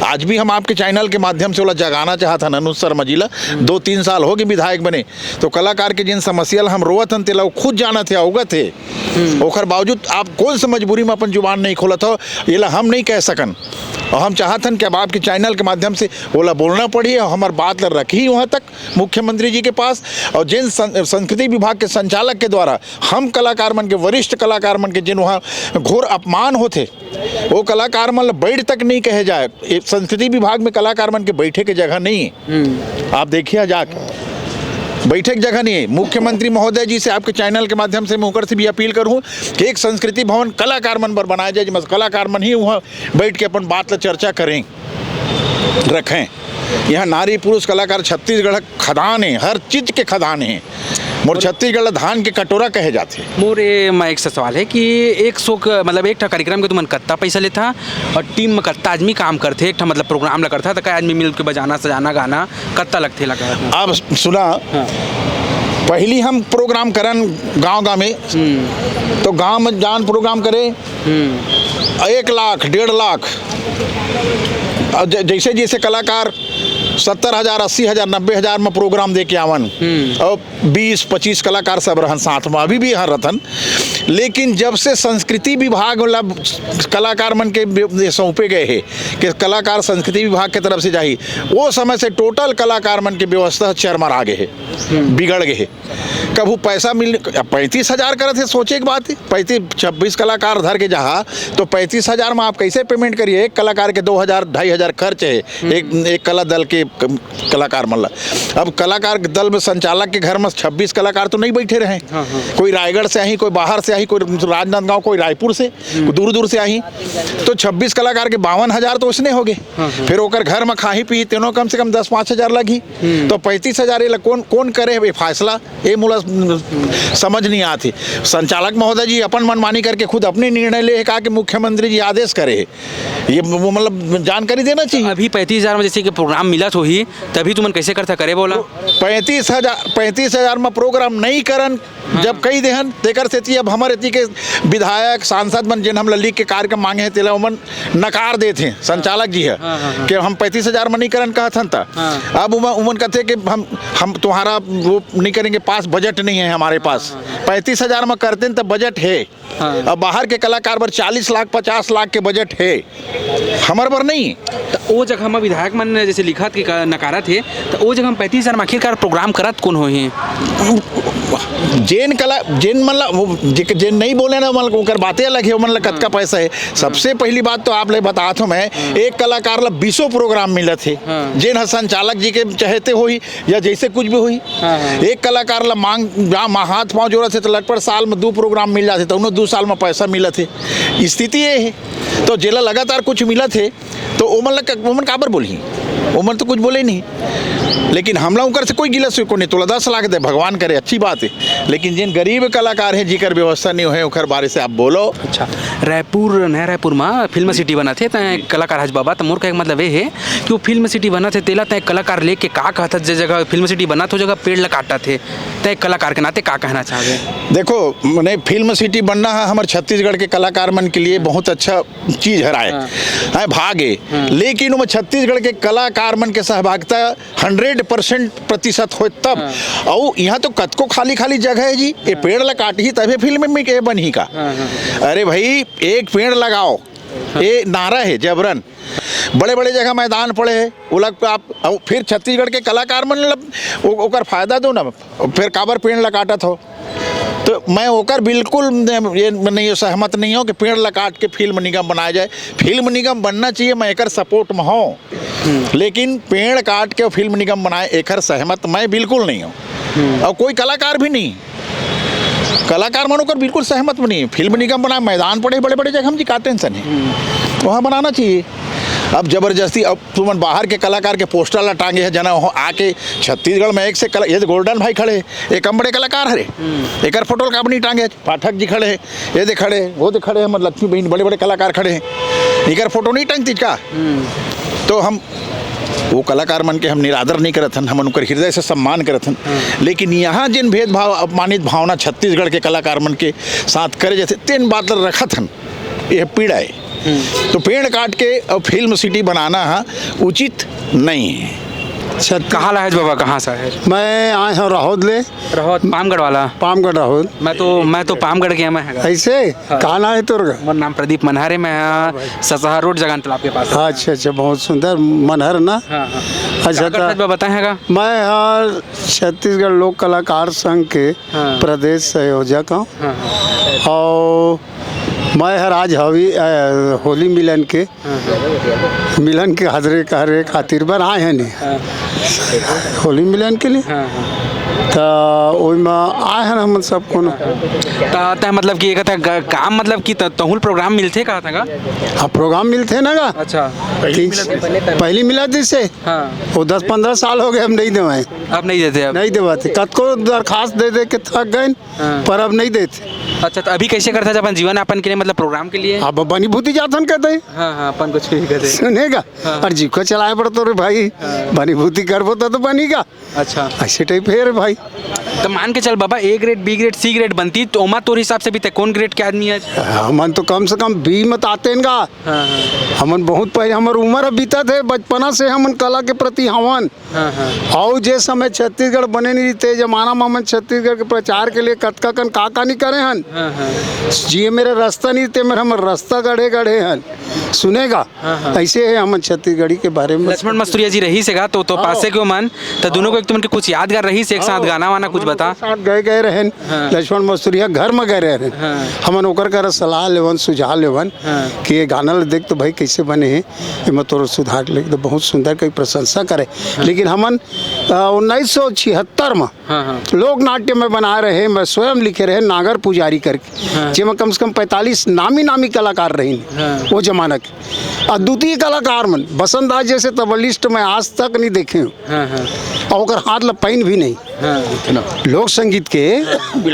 आज भी हम आपके चैनल के माध्यम से ओला जगाना चाहत हन, अनुज शर्मा जी ला। हम्म। दो तीन साल हो गए विधायक बने, तो कलाकार के जिन समस्या ला हम रोवत हन, तेला वो खुद जानत हे, अवगत हे। हम्म। ओकर बावजूद आप कौन से मजबूरी में अपन जुबान नहीं खोलत हो, ये ला हम नहीं कह सकन। और हम चाहत हन कि अब आपके चैनल के माध्यम से ओला बोलना पड़ी और हमर बात ला रखी वहाँ तक मुख्यमंत्री जी के पास। और जिन सं-, संस्कृति विभाग के संचालक के द्वारा हम कलाकार मन के, वरिष्ठ कलाकार मन के जिन वहाँ घोर अपमान होथे, वो कलाकार मन ला बैठ तक नहीं कहे जाए। ये संस्कृति विभाग में कलाकार मन के बैठे के जगह नहीं है। हम्म। आप देखिए जाके, बैठे के जगह नहीं है। मुख्यमंत्री महोदय जी से आपके चैनल के माध्यम से मैं ओकर से भी अपील करूँ कि एक संस्कृति भवन कलाकार मन बर बनाया जाए, जिसमें कलाकार मन ही वहाँ बैठ के अपन बात ला चर्चा करें, रखें। यहाँ नारी पुरुष कलाकार, छत्तीसगढ़ खदान है, हर चीज के खदान है। मोर छत्तीसगढ़ ला धान के कटोरा कहे जाथे। मोर ये मैं एक सवाल है कि एक सौ क-, मतलब एक ठा कार्यक्रम के तुमन कत्ता पैसा लेथा और टीम में कत्ता आदमी काम करथे, एक ठा मतलब प्रोग्राम ला करथा, तो कई आदमी मिल के बजाना, सजाना, गाना, कत्ता लगथे लगा? अब सुना, हाँ। पहली हम प्रोग्राम करन गांव गांव में, हम्म। तो गांव में जान प्रोग्राम करे, हम्म। एक लाख, डेढ़ लाख, और ज-, जैसे जैसे कलाकार सत्तर हजार, अस्सी हजार, नब्बे हजार में प्रोग्राम दे के आवन, हम्म। और बीस पच्चीस कलाकार सब रहन साथ में, अभी भी यहाँ रहथन। लेकिन जब से संस्कृति विभाग वाला कलाकार मन के बे-, ये सौंपे गए हे कि कलाकार संस्कृति विभाग के तरफ से जाही, वो समय से टोटल कलाकार मन के व्यवस्था चरमरा गए हे, हम्म। बिगड़ गए हे। कभू पैसा मिल, अब पैंतीस हजार करत हे, सोचे के बात हे, पैंतीस, छब्बीस कलाकार धर के जहाँ, तो पैंतीस हजार में आप कैसे पेमेंट करिए? एक कलाकार के दो हजार, ढाई हजार खर्च है, हम्म। एक, एक कला दल के क-, कलाकार मन ला। अब कलाकार दल में संचालक के घर में छब्बीस कलाकार तो नहीं बैठे रहे। हाँ, हाँ। कोई रायगढ़ से आही, कोई बाहर से आही, कोई राजनांदगांव, कोई रायपुर से, हम्म। कोई दूर दूर से आही, तो छब्बीस कलाकार के बावन हजार तो उसने हो गए। हाँ, हाँ। फिर ओकर घर में खाही पीही, तेनो कम से कम दस पाँच हजार लगही। हम्म। तो पैंतीस हजार ये ला कौन, कौन करे ये फैसला? ये मोला समझ नहीं आत हे। संचालक महोदय जी अपन मनमानी करके खुद अपने निर्णय ले हे, कहा कि मुख्यमंत्री जी आदेश करे हे। ये वो मतलब जानकारी देना चाहिए। अभी पैंतीस हजार में जैसे कि प्रोग्राम मिलत होही, तभी तुमन कैसे करथा करे बोला? पैंतीस हजार, पैंतीस हजार में प्रोग्राम नहीं करन, हाँ। जब कही देहन, तेकर सेती अब हमर एती के विधायक, सांसद मन जेन हमला लिख के कार्यक्रम मांगे हे, तेला ओमन नकार देत हे, संचालक जी हे, हाँ, हाँ, हाँ। कि हम पैंतीस हजार में नहीं करन कहत हन त। हाँ। अब उमन, उमन कहते कि हम, हम तुम्हारा वो नहीं करेंगे, पास बजट नहीं है हमारे पास। हाँ, हाँ, हाँ। पैंतीस हजार में करते न त बजट है। हाँ। अब बाहर के कलाकार बर चालीस लाख, पचास लाख के बजट है, हमर बर नहीं। त ओ जगह म विधायक मन जैसे लिखत कि का-, नकारत हे, त ओ जगह म पैंतीस हजार म आखिरकार प्रोग्राम करत कौन होही? जेन कला, जेन मन ला, वो जे-, जेन नहीं बोले ना, मन ओकर बातें अलग है, ओमन ला कतका हाँ। पैसा है। सबसे पहली बात तो आप ले बतात हूँ मैं, हाँ। एक कलाकार ला बीसों प्रोग्राम मिलत है, हाँ। जेन ह संचालक जी के चहेते होही या जैसे कुछ भी होही। हाँ, हाँ। एक कलाकार ला मांग, मा-, हाथ पाँव जोड़त है तो लगभग साल में दो प्रोग्राम मिल जाते, तो उन्होंने दो साल में पैसा मिलत है। स्थिति ये है, तो जेला लगातार कुछ मिलत है, तो ओमन ला क-, ओमन काबर बोलही? ओमन तो कुछ बोले नहीं, लेकिन हमला उनकर से कोई गिला शिकवा नहीं। तोला दस लाख दे, भगवान करे, अच्छी बात है, लेकिन जिन गरीब कलाकार हैं, जिकर व्यवस्था नहीं होए, ओकर बारे से आप बोलो। अच्छा, रायपुर, नया रायपुर में फिल्म सिटी बनत हे, तैं कलाकार हस बाबा, त मोर कहे के मतलब ये है कि वो फिल्म सिटी बनत हे, तेला तैं कलाकार लेके का कहत हस, जे जगह फिल्म सिटी बनत हे, वो जगह पेड़ ल काटत हे, तैं कलाकार के नाते का कहना चाहबे? देखो, मने फिल्म सिटी बनना है हमर छत्तीसगढ़ के कलाकार मन के लिए बहुत अच्छा चीज हराए, हाँ। है भाग है। हाँ। लेकिन ओमा छत्तीसगढ़ के कलाकार मन के सहभागिता हंड्रेड परसेंट, प्रतिशत होए तब। हाँ। अउ यहाँ तो कतको खाली खाली जगह है जी, ये हाँ। पेड़ ला काटही तभे फिल्म में के बनही का? हाँ, हाँ। अरे भाई, एक पेड़ लगाओ, हाँ। ये नारा है जबरन। बड़े बड़े जगह मैदान पड़े है, वो लग आप, अउ फिर छत्तीसगढ़ के कलाकार मन लब, ओ-, ओकर फायदा दो ना, फिर काबर पेड़ ला काटत हो? तो मैं ओकर बिल्कुल न-, ये नहीं, सहमत नहीं हूँ कि पेड़ ला काट के फिल्म निगम बनाया जाए। फिल्म निगम बनना चाहिए, मैं एकर सपोर्ट में हूँ, लेकिन पेड़ काट के फिल्म निगम बनाए, एकर सहमत मैं बिल्कुल नहीं हूँ। और कोई कलाकार भी नहीं, कलाकार मन ओकर बिल्कुल सहमत भी नहीं। फिल्म निगम बनाए, मैदान पड़े बड़े बड़े जगह हम जी, का टेंशन है, वहाँ बनाना चाहिए। अब जबरदस्ती, अब तुमन बाहर के कलाकार के पोस्टर ला टांगे है, जना हो आके छत्तीसगढ़ में एक से कला-, ये तो गोल्डन भाई खड़े हैं, ये कम बड़े कलाकार हरे, एकर फोटो ला काबर नहीं टांगे? पाठक जी खड़े हैं, ये दे खड़े हैं, वो दे खड़े हैं, मतलब लक्ष्मी बहन, बड़े बड़े कलाकार खड़े हैं, एकर फोटो नहीं टांगती का? तो हम वो कलाकार मन के हम निरादर नहीं करत हन, हमन उनकर हृदय से सम्मान करत हन। लेकिन यहाँ जिन भेदभाव, अपमानित भावना छत्तीसगढ़ के कलाकार मन के साथ करे जाथे, तेन बात ल रखत हन, यह पीड़ा है। तो पेड़ काट के अब फिल्म सिटी बनाना है, उचित नहीं है। छत- कहाँ ला है बाबा, कहाँ से है? मैं आए हूँ राहौद ले। राहौद, पामगढ़ वाला? पामगढ़ राहौद। मैं तो, मैं तो पामगढ़ गया मैं है। ऐसे? हाँ। कहाँ ना है तोर? मोर नाम प्रदीप मनहर है, मैं, हाँ, ससहा रोड जगन तालाब के पास। हाँ, अच्छा, अच्छा, बहुत सुंदर मनहर ना। हाँ, हाँ। अच्छा, का करत हस बाबा, बताए है का? मैं हर छत्तीसगढ़ लोक कलाकार संघ के, हाँ, प्रदेश संयोजक हूँ। हाँ, हाँ। और मैं हर आज हवी, अ, होली मिलन के, हाँ, हाँ। मिलन के हजरे कहरे खातिर बर आए हैं नहीं। हाँ। होली मिलन के लिए। हाँ, हाँ। त ओइमा आए हैं हमन सब कोनो। त, त मतलब कि एक त ग-, काम मतलब कि त-, तहुल प्रोग्राम मिलथे का था का? हाँ, प्रोग्राम मिलथे ना का। अच्छा। तीन, पहली मिला जैसे। हाँ। वो दस पन्द्रह साल हो गए हम नहीं देवाए। अब नहीं देते अब? नहीं देवाते। कतको दरखास्त दे दे के थक गए, हाँ। पर अब नहीं देते। अच्छा, तो अभी कैसे करता था अपन जीवन यापन के लिए, मतलब प्रोग्राम के लिए? अब बनी भूती जाथन कहते हैं। हाँ, हाँ, अपन कुछ भी कहते हैं। सुनेगा? हाँ। और जीव का चलाए पड़तो रे भाई। हाँ। बनी भूती करबो तो, तो बनीगा। अच्छा। ऐसे टाइप है रे भाई। तो मान के चल बाबा, A grade, B grade, C grade बनती, तो ओमा तोर हिसाब से भी ते कौन grade के आदमी है? हमन तो कम से कम B में तो आते हैं का। हाँ, हाँ। हमन बहुत पहले, हमर उम्र अब बीतत है, बचपना से हमन कला के प्रति हवन। हाँ, हाँ। अउ जे समय छत्तीसगढ़ बने नहीं रहिते, जमाना में हमन छत्तीसगढ़ के प्रचार के लिए कतका कन का, का नहीं करे हन। हाँ, हाँ। जिए मेरे रास्ता नहीं ते मेरे हमर रास्ता गढ़े गढ़े हन। सुनेगा? हाँ, हाँ। ऐसे है हमन छत्तीसगढ़ी के बारे में। लक्ष्मण मस्तुरिया जी रहिस हे का, तो, तो हाँ। पासे के मन, तो दोनों को एक तुमन के कुछ यादगार रहिस हे, एक साथ हाँ। गाना वाना कुछ हमन बता। ओकर साथ गए, गए रहन। हाँ। लक्ष्मण मस्तुरिया घर में गए रहन। हाँ। हमन ओकर करा सलाह लेवन, सुझाव लेवन हाँ। कि ये गाना ल देख तो भाई कैसे बने हे, एमा तोर सुधार लेके तो बहुत सुंदर कई प्रशंसा करे। हाँ। लेकिन हमन, अ, उन्नीस सौ छिहत्तर में हाँ, हाँ। लोक नाट्य में बनाए रहे, मैं स्वयं लिखे रहे नागर पुजारी करके, हाँ। जेमा कम से कम पैंतालीस नामी नामी कलाकार रहिन हाँ। वो जमाना के। और द्वितीय कलाकार मन, बसंत दास जैसे तबलिस्ट मैं आज तक नहीं देखे हूँ। हाँ, हाँ। और ओकर हाथ ला पाइन भी नहीं। हाँ। लोक संगीत के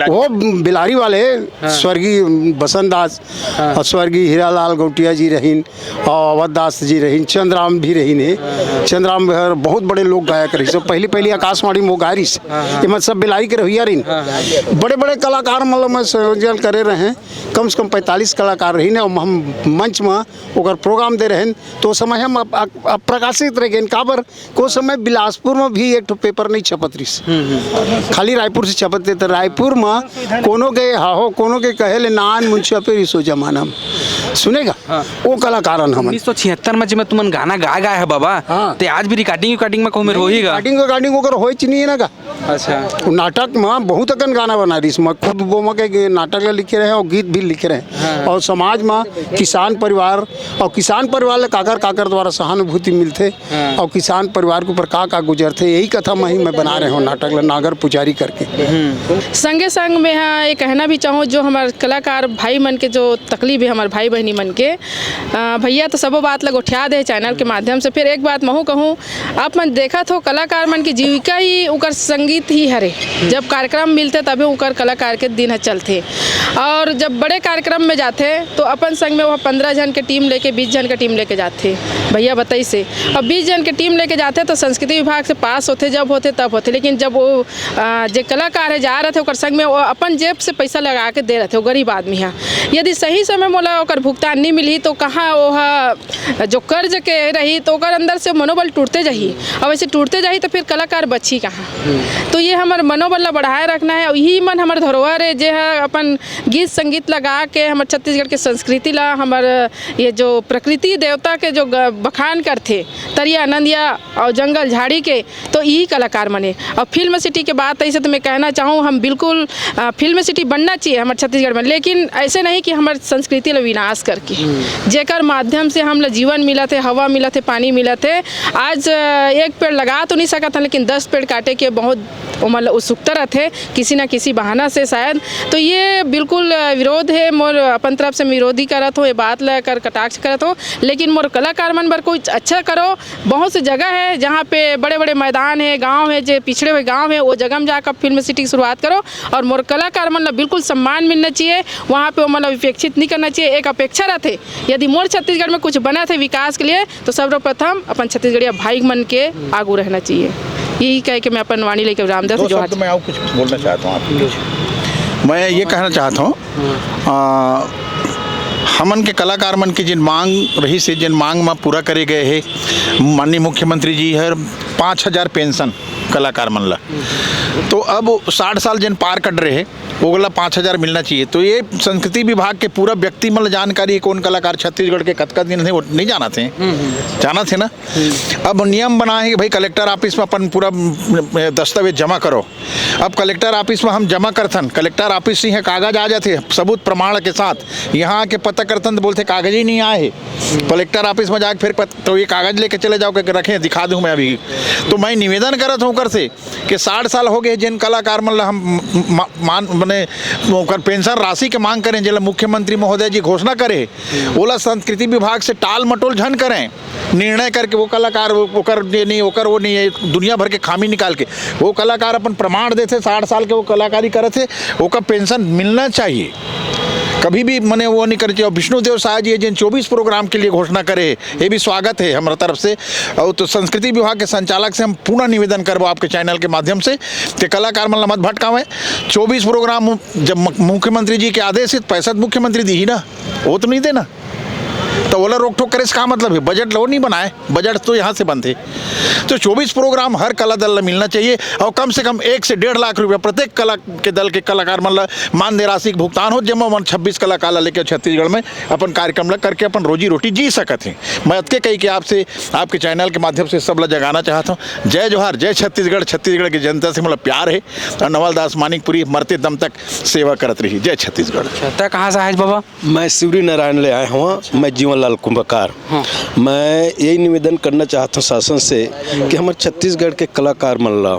वो बिलारी वाले हाँ। स्वर्गीय बसंत दास हाँ। और स्वर्गीय हीरालाल गौटिया जी रहिन, और अवध दास जी रहिन, चंद्राम भी रहिन हे। चंद्राम हर बहुत बड़े लोक गायक रहिस। पहली, पहली आकाशवाणी में वो गाय रहिस। हाँ, हाँ। एमन सब बिलारी के रहुइया रहिन। हाँ, हाँ। बड़े, बड़े कलाकार मतलब मैं संयोजन करे रहे। कम से कम पैंतालीस कलाकार रहिन हे। हम मंच में ओकर प्रोग्राम दे रहेन, तो ओ समय हम अप-, अप-, अप्रकाशित रह गेन। काबर? को समय बिलासपुर में भी एक ठो पेपर नहीं छपत रहिस। हम्म, हम्म। खाली रायपुर से छपत रहिस। तो रायपुर में कोनो के हाहो, कोनो के कहे ले नान मुंशिया पे रिसो जमाना में। सुनेगा? हाँ। वो कलाकारन हमन। उन्नीस सौ छिहत्तर में जेमा तुमन गाना गाए, गाए हे बाबा, हाँ। ते आज भी recording, recording में कहूँ में रोही गा? Recording, recording ओकर होइच नहीं है ना का? अच्छा। वो नाटक में बहुत अकन गाना बना रहिस। मैं खुद वो मैं के नाटक ला लिखे रहे और गीत भी लिखे रहे। हाँ। और समाज में किसान परिवार और किसान परिवार ले काकर, काकर द्वारा सहानुभूति मिलथे हाँ। और किसान परिवार के ऊपर का, का गुजरथे, यही कथा मैं ही मैं बना रहे हूँ नाटक ला। अगर पुजारी करके। संगे संग मैं हा ये कहना भी चाहूँ, जो हमार कलाकार भाई मन के जो तकलीफ है, हमार भाई बहनी मन के, अ, भैया तो सबो बात ला गोठिया दे चैनल के माध्यम से। फिर एक बात महू कहूँ, आप मन देखत हो, कलाकार मन के जीविका ही उकर संगीत ही हरे। जब कार्यक्रम मिलते, तभी उकर कलाकार के दिन ह चलते। और जब बड़े कार्यक्रम में जाते, तो अपन संग में वो पंद्रह जन के टीम लेके, बीस जन के टीम लेके जाते, भैया बताई से। अब बीस जन के टीम लेके जाते, तो संस्कृति विभाग से पास होते, जब होते, तब होते। लेकिन जब वो अ, जे कलाकार है जा रहे थे, ओकर संग में वो अपन जेब से पैसा लगा के दे रहे थे, वो गरीब आदमी है। यदि सही समय मोला ओकर भुगतान नहीं मिली, तो कहाँ वो ह-, जो कर्ज के रही, तो ओकर अंदर से मनोबल टूटते जाही। अब ऐसे टूटते जाही, तो फिर कलाकार बची कहाँ? तो ये हमर मनोबल ला बढ़ाए रखना है। यही मन हमर धरोहर है, जे ह अपन गीत संगीत लगा के हमर छत्तीसगढ़ के संस्कृति ला, हमर ये जो प्रकृति देवता के जो ग-, बखान करथे, तरिया नंदिया और जंगल झाड़ी के, तो यही कलाकार मने। और फिल्म सिटी के बात ऐसे तो मैं कहना चाहूँ, हम बिल्कुल, अ, फिल्म सिटी बनना चाहिए हमारे छत्तीसगढ़ में, लेकिन ऐसे नहीं कि हमारे संस्कृति ला विनाश करके, जेकर माध्यम से हम ला जीवन मिला थे, हवा मिला थे, पानी मिला थे। आज अ, एक पेड़ लगा तो नहीं सकत हन, लेकिन दस पेड़ काटे के बहुत ओमन ला उत्सुकता रहथे किसी ना किसी बहाना से शायद। तो ये बिल्कुल अ, विरोध है, मोर अपन तरफ से विरोधी करत हो, ये बात ला कर कटाक्ष करत हो, लेकिन मोर कलाकार मन बर कुछ अच्छा करो। बहुत सी जगह है जहाँ पे बड़े बड़े मैदान है, गांव है, जो पिछड़े हुए गांव है, वो जगह में जाकर फिल्म सिटी की शुरुआत करो। और मोर कलाकार मन ला बिल्कुल सम्मान मिलना चाहिए, वहाँ पे वो मतलब उपेक्षित नहीं करना चाहिए। एक अपेक्षा रहते, यदि मोर छत्तीसगढ़ में कुछ बना थे विकास के लिए, तो सर्वप्रथम अपन छत्तीसगढ़िया भाई मन के आगू रहना चाहिए। यही कह के मैं अपन वाणी लेके विराम देते। दो जोहार। शब्द मैं और कुछ बोलना चाहता हूँ आपको। मैं ये कहना चाहता हूँ, आ, हमन के कलाकार मन के जिन मांग रही से, जिन मांग म पूरा करे गए हे, माननीय मुख्यमंत्री जी हर पाँच हजार पेंशन कलाकार मन ला, तो अब साठ साल जिन पार कर रहे हे, ओला पाँच हजार मिलना चाहिए। तो ये संस्कृति विभाग के पूरा व्यक्ति मन ला जानकारी, कौन कलाकार छत्तीसगढ़ के कतका दिन से, वो नहीं जाना थे, जाना थे ना। अब नियम बना है कि भाई, कलेक्टर ऑफिस में अपन पूरा, म, दस्तावेज जमा करो। अब कलेक्टर ऑफिस में हम जमा करथन, कलेक्टर ऑफिस से यह कागज आ जाते सबूत प्रमाण के साथ, यहाँ आके पता करथन तो बोलते कागज ही नहीं आए है। कलेक्टर ऑफिस में जाके फिर पत, तो ये कागज लेके चले जाओ, कि रखे, दिखा दूँ मैं अभी। तो मैं निवेदन करत हूँ ओकर से कि साठ साल हो गए, जिन कलाकार मन ला हम म-, मान, मने ओकर पेंशन राशि के मांग करें, जेला मुख्यमंत्री महोदय जी घोषणा करे, ओला संस्कृति विभाग से टाल मटोल झन करें, निर्णय करके वो कलाकार वो, ओकर ये नहीं, ओकर वो नहीं है, दुनिया भर के खामी निकाल के वो कलाकार अपन प्रमाण देथे, साठ साल के वो कलाकारी करत हे, ओकर पेंशन मिलना चाहिए। कभी भी मने वो नहीं करना चाहिए। और विष्णुदेव साय जी ये जिन चौबीस प्रोग्राम के लिए घोषणा करे हे, ये भी स्वागत है हमारे तरफ से। और तो संस्कृति विभाग के संचालक से हम पुनः निवेदन करबो आपके चैनल के माध्यम से कि कलाकार मन ला मत भटकावें। चौबीस प्रोग्राम जब मु-, मुख्यमंत्री जी के आदेश है, तो पैसा तो मुख्यमंत्री दी ही ना, वो तो नहीं देना। तो ओला रोक ठोक करे से का मतलब है? बजट लो नहीं बनाए, बजट तो यहाँ से बनते। तो चौबीस प्रोग्राम हर कला दल ला मिलना चाहिए और कम से कम एक से डेढ़ लाख रुपया प्रत्येक कला के दल के कलाकार मन ला मानदेय राशि के भुगतान हो, जेमा मन छब्बीस कलाकार ला लेके छत्तीसगढ़ में अपन कार्यक्रम ला करके अपन रोजी रोटी जी सकत हैं। मैं अतके कही कि आपसे, आपके चैनल के माध्यम से सब ला जगाना चाहत हूँ। जय जोहार, जय छत्तीसगढ़। छत्तीसगढ़ की जनता से मोला प्यार है और नवल दास मानिकपुरी मरते दम तक सेवा करत रही। जय छत्तीसगढ़। तै कहाँ से आए हस बाबा? मैं शिवरी नारायण ले आए हूँ, मैं जीवन लाल कुंभकार। मैं यही निवेदन करना चाहता हूँ शासन से कि हमारे छत्तीसगढ़ के कलाकार मन ला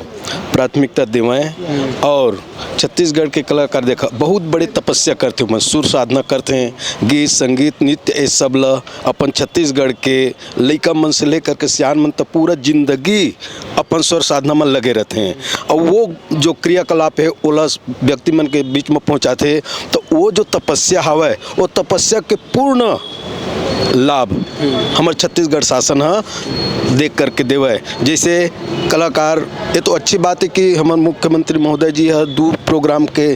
प्राथमिकता देवें और छत्तीसगढ़ के कलाकार देखा बहुत बड़े तपस्या करते हुए सुर साधना करते हैं, गीत संगीत नृत्य ये सब ला अपन छत्तीसगढ़ के लइका मन से लेकर के सियान मन तक पूरा जिंदगी अपन स्वर साधना में लगे रहते हैं। और वो जो क्रियाकलाप है ओला व्यक्ति मन के बीच में पहुंचाथे, तो वो जो तपस्या हवय, वो तपस्या के पूर्ण लाभ हमर छत्तीसगढ़ शासन ह देख करके देवय। जैसे कलाकार, ये तो अच्छी बात है कि हमर मुख्यमंत्री महोदय जी ह दू प्रोग्राम के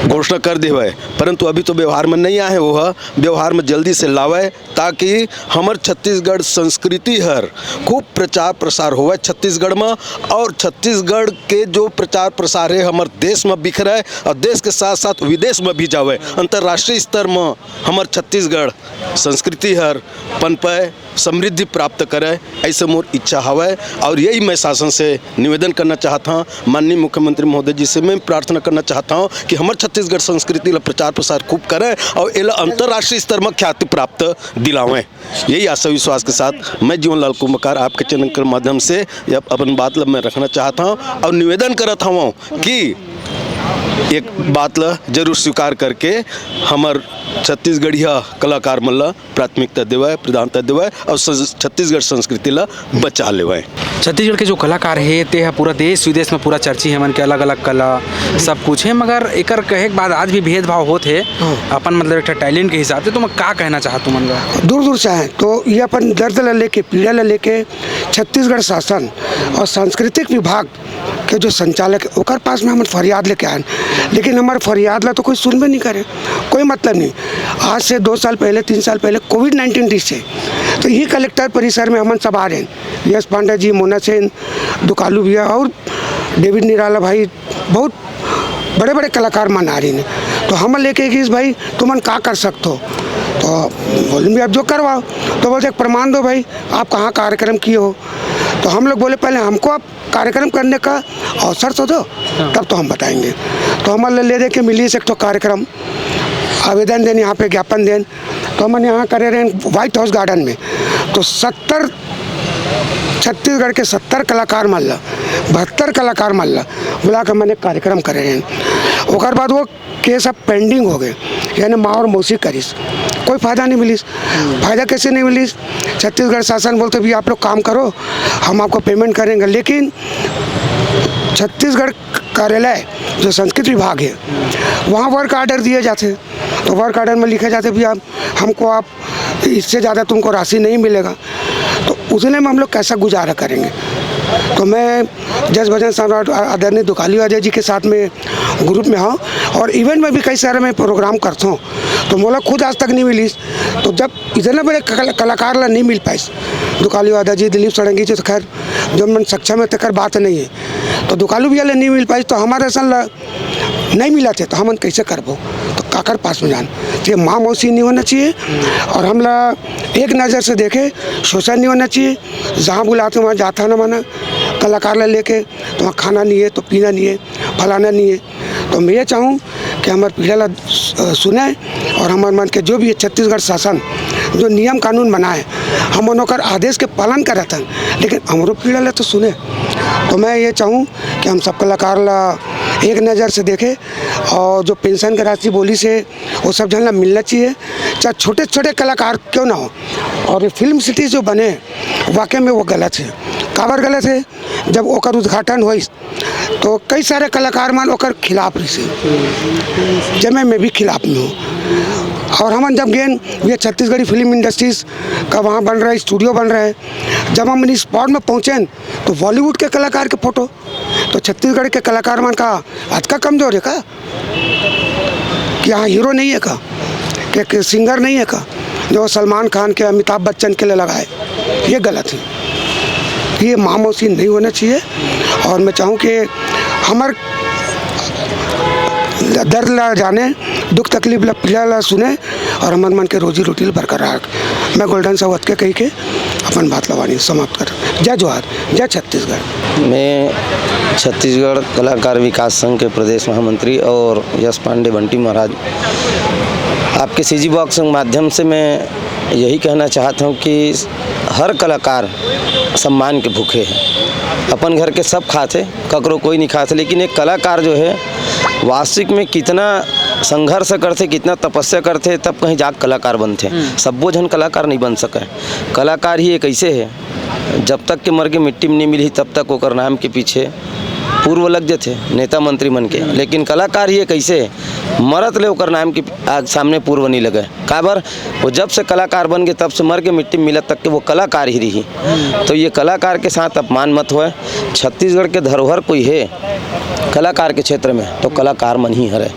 घोषणा कर देवय, परंतु अभी तो व्यवहार में नहीं आए, वो ह व्यवहार में जल्दी से लावय, ताकि हमर छत्तीसगढ़ संस्कृति हर खूब प्रचार प्रसार होवय छत्तीसगढ़ में, और छत्तीसगढ़ के जो प्रचार प्रसार है हमर देश में बिखरय और देश के साथ साथ विदेश में भी जावय, अंतर्राष्ट्रीय स्तर में हमर छत्तीसगढ़ संस्कृति हर पनपय। समृद्धि प्राप्त करे, ऐसे मोर इच्छा हवय। और यही मैं शासन से निवेदन करना चाहत हूँ, माननीय मुख्यमंत्री महोदय जी से मैं प्रार्थना करना चाहत हूँ कि हमर छत्तीसगढ़ संस्कृति ला प्रचार प्रसार खूब करें और एला अंतर्राष्ट्रीय स्तर में ख्याति प्राप्त दिलावें। यही आशा विश्वास के साथ मैं जीवन लाल कुंभकार आपके चैनल के माध्यम से ये अपन बात ला मैं रखना चाहत हूँ और निवेदन करत हूँ कि एक बात ला जरूर स्वीकार करके हमर छत्तीसगढ़िया कलाकार मन ला प्राथमिकता देवय, प्रधानता देवय और सं-, छत्तीसगढ़ संस्कृति ला बचा लेवय। छत्तीसगढ़ के जो कलाकार हे, ते ह पूरा देश विदेश में पूरा चर्चित हे, मन के अलग-अलग कला, सब कुछ हे, मगर एकर कहे के बाद आज भी भेदभाव होत हे। हाँ। अपन मतलब एक ठा talent के हिसाब से, तुम का कहना चाहत तुमन ला? दूर-दूर से आए, तो ये अपन दर्द ला लेके, पीड़ा ला लेके छत्तीसगढ़ शासन और सांस्कृतिक विभाग के जो संचालक है, ओकर पास में हमन फरियाद लेके आएन, लेकिन हमर फरियाद ला तो कोई सुनबे नहीं करे, कोई मतलब नहीं। आज से दो साल पहले, तीन साल पहले कोविड नाइन्टीन रिहिस हे, तो यही कलेक्टर परिसर में हमन सब आ रहे हैं, यश पांडे जी, मोना सेन, दुकालू भैया और डेविड निराला भाई, बहुत बड़े-बड़े कलाकार मन आ रहे हैं। तो हमन लेके गिस, "भाई, तुमन का कर सकते हो?" तो बोले, "भी आप जो करवाओ।" तो बोलते, "एक प्रमाण दो भाई, आप कहाँ कार्यक्रम किए हो?" तो हम लोग बोले, "पहले हमको आप कार्यक्रम करने का अवसर तो दो, हाँ। तब तो हम बताएंगे।" तो हमन ले, ले दे के मिलिस एक ठो कार्यक्रम, आवेदन देन, यहाँ पे ज्ञापन देन, तो हमन यहाँ करे रहेन व्हाइट हाउस गार्डन में, तो सत्तर, छत्तीसगढ़ के सत्तर कलाकार मन ला, बहत्तर कलाकार मन ला बुला के हमन एक कार्यक्रम करे रहेन। ओकर बाद वो केस अब पेंडिंग हो गए, यानी माँ और मौसी करिस, कोई फायदा नहीं मिलिस। फायदा कैसे नहीं मिलिस? छत्तीसगढ़ शासन बोलते, "भी आप लोग काम करो, हम आपको पेमेंट करेंगे," लेकिन छत्तीसगढ़ कार्यालय जो संस्कृति विभाग है, वहाँ वर्क ऑर्डर दिए जाते, तो वर्क ऑर्डर में लिखे जाते, "भी आप, हमको आप, इससे ज़्यादा तुमको राशि नहीं मिलेगा।" तो उतने में हम लोग कैसा गुजारा करेंगे? तो मैं जस भजन सम्राट आ-, आदरणीय दुकाली वादे जी के साथ में ग्रुप में हूँ और इवेंट में भी कई सारे मैं प्रोग्राम करता हूँ, तो मोला खुद आज तक नहीं मिलिस। तो जब इतना बड़े कल-, कलाकार ला नहीं मिल पाइस, दुकाली वादे जी, दिलीप षडंगी जी, तो खैर, जो मन सक्षम है, तेकर बात नहीं है। तो दुकालू भैया ला नहीं मिल पाइस, तो हमारे असन ला नहीं मिलत हे, तो हमन कैसे करबो? तो काकर पास में जान? तो ये माँ मौसी नहीं होना चाहिए और हमला एक नज़र से देखे, शोषण नहीं होना चाहिए। जहाँ बुलाते वहाँ जाता ना माना, कलाकार ला लेके तो वहाँ खाना नहीं है, तो पीना नहीं है, फलाना नहीं है। तो मैं ये चाहूँ कि हमारे पीढ़ा ला सु-, सुने और हमारे मन के जो भी है छत्तीसगढ़ शासन जो नियम कानून बनाए, हम ओकर आदेश के पालन करत हन, लेकिन हमरो पीढ़ा ला तो सुने। तो मैं ये चाहूँ कि हम सब कलाकार ला एक नज़र से देखे और जो पेंशन के राशि बोलिस हे, वो सब झन ला मिलना चाहिए, चाहे छोटे छोटे कलाकार क्यों ना हो। और ये फिल्म सिटी जो बने, वाकई में वो गलत है। काबर गलत है? जब ओकर उद्घाटन होइस, तो कई सारे कलाकार मन ओकर खिलाफ रहिस हे, जेमे मैं भी खिलाफ में हूँ। और हमन जब गेन, ये छत्तीसगढ़ी फिल्म इंडस्ट्रीज का वहाँ बन रहा है, स्टूडियो बन रहा है, जब हम स्पॉट में पहुँचेन, तो बॉलीवुड के कलाकार के फोटो, तो छत्तीसगढ़ के कलाकार मन का अतका कमजोर है का? कि यहाँ हीरो नहीं है का? कि, कि सिंगर नहीं है का, जो सलमान खान के, अमिताभ बच्चन के लिए लगाए? ये गलत है। ये माँ मौसी नहीं होना चाहिए। और मैं चाहूँ कि हमर द-, दर्द ला जाने, दुख तकलीफ ला, पीड़ा ला सुने और हमर मन के रोजी रोटी ला बरकरार रखे। मैं गोल्डन साहू अतके कही के अपन बात ला वाणी समाप्त कर। जय जोहार, जय छत्तीसगढ़। मैं छत्तीसगढ़ कलाकार विकास संघ के प्रदेश महामंत्री और यश पांडे बंटी महाराज, आपके सीजी बॉक्स के माध्यम से मैं यही कहना चाहता हूँ कि हर कलाकार सम्मान के भूखे है। अपन घर के सब खाथे, ककरो कोई नहीं खाथे, लेकिन एक कलाकार जो है वास्तविक में कितना संघर्ष करथे, कितना तपस्या करथे, तब कहीं जाके कलाकार बनथे। हम्म। सब्बो झन कलाकार नहीं बन सके। कलाकार ही एक ऐसे है, जब तक के मर के मिट्टी में नहीं मिलही, तब तक ओकर नाम के पीछे पूर्व लग जथे नेता मंत्री मन के। लेकिन कलाकार ही एक ऐसे है, मरत ले ओकर नाम के आ-, सामने पूर्व नहीं लगे। काबर? वो जब से कलाकार बन गए, तब से मर के मिट्टी में मिलत तक के वो कलाकार ही रही। तो ये कलाकार के साथ अपमान मत होए। छत्तीसगढ़ के धरोहर कोई है कलाकार के क्षेत्र में, तो कलाकार मन ही हरे।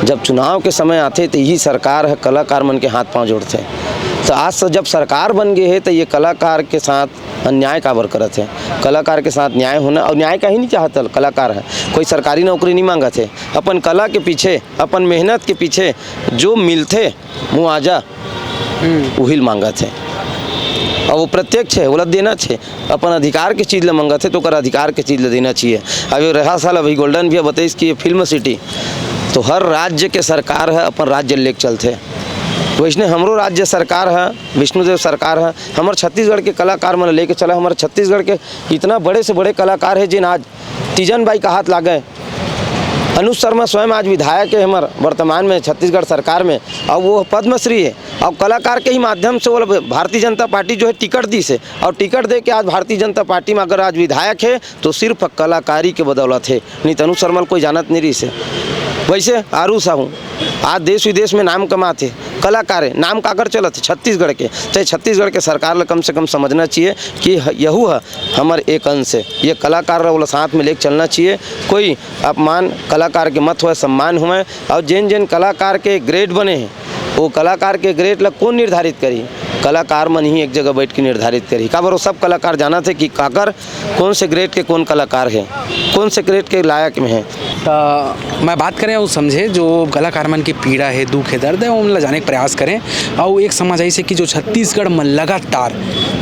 जब चुनाव के समय आथे, तो यही सरकार है कलाकार मन के हाथ पांव जोड़थे। तो आज से जब सरकार बन गए है, तो ये कलाकार के साथ अन्याय काबर करत है? कलाकार के साथ न्याय होना, और न्याय का ही नहीं चाहत कलाकार है, कोई सरकारी नौकरी नहीं मांगत है। अपन कला के पीछे, अपन मेहनत के पीछे जो मिलथे मुआवजा, हम्म। उहिल मांगत है। अउ वो प्रत्यक्ष हे, ओला देना हे। अपन अधिकार के चीज ल मंगत हे, तो ओकर अधिकार के चीज ल देना चाहिए। अब ये रहा साल अभी गोल्डन भैया बताइस कि ये फिल्म सिटी, तो हर राज्य के सरकार ह अपन राज्य लेके चलथे। वैसने हमरो राज्य सरकार ह, विष्णुदेव सरकार ह, हमर छत्तीसगढ़ के कलाकार मन ल लेके चला। हमर छत्तीसगढ़ के इतना बड़े से बड़े कलाकार हे, जिन आज तीजन बाई का हाथ लागे। अनुज शर्मा स्वयं आज विधायक हे हमर वर्तमान में छत्तीसगढ़ सरकार में, अउ वो पद्मश्री हे। अउ कलाकार के ही माध्यम से वो भारतीय जनता पार्टी जो हे टिकट दिस हे, अउ टिकट दे के आज भारतीय जनता पार्टी में अगर आज विधायक हे तो सिर्फ कलाकारी के बदौलत हे, नहीं तो अनुज शर्मा ल कोई जानत नहीं रहिस हे। वैसे आरू साहू आज देश विदेश में नाम कमात हे, कलाकार हे, नाम काकर चलत हे छत्तीसगढ़ के, चाहे छत्तीसगढ़ के सरकार ल कम से कम समझना चाहिए कि ह-, यहू ह हमर एक अंश हे। ये कलाकार ल ओला साथ में लेके चलना चाहिए। कोई अपमान कलाकार के मत होय, सम्मान होय। अउ जेन जेन कलाकार के ग्रेड बने हे, वो कलाकार के ग्रेड ला कोन निर्धारित करही? कलाकार मन ही एक जगह बैठ के निर्धारित करही। काबर वो सब कलाकार जानत हे कि काकर कोन से ग्रेड के कोन कलाकार हे, कोन से ग्रेड के लायक में हे। त मैं बात करें अउ समझे जो कलाकार मन की पीड़ा हे, दुख हे, दर्द हे, उन ला जाने के प्रयास करें। अउ एक समझ आइस हे कि जो छत्तीसगढ़ में लगातार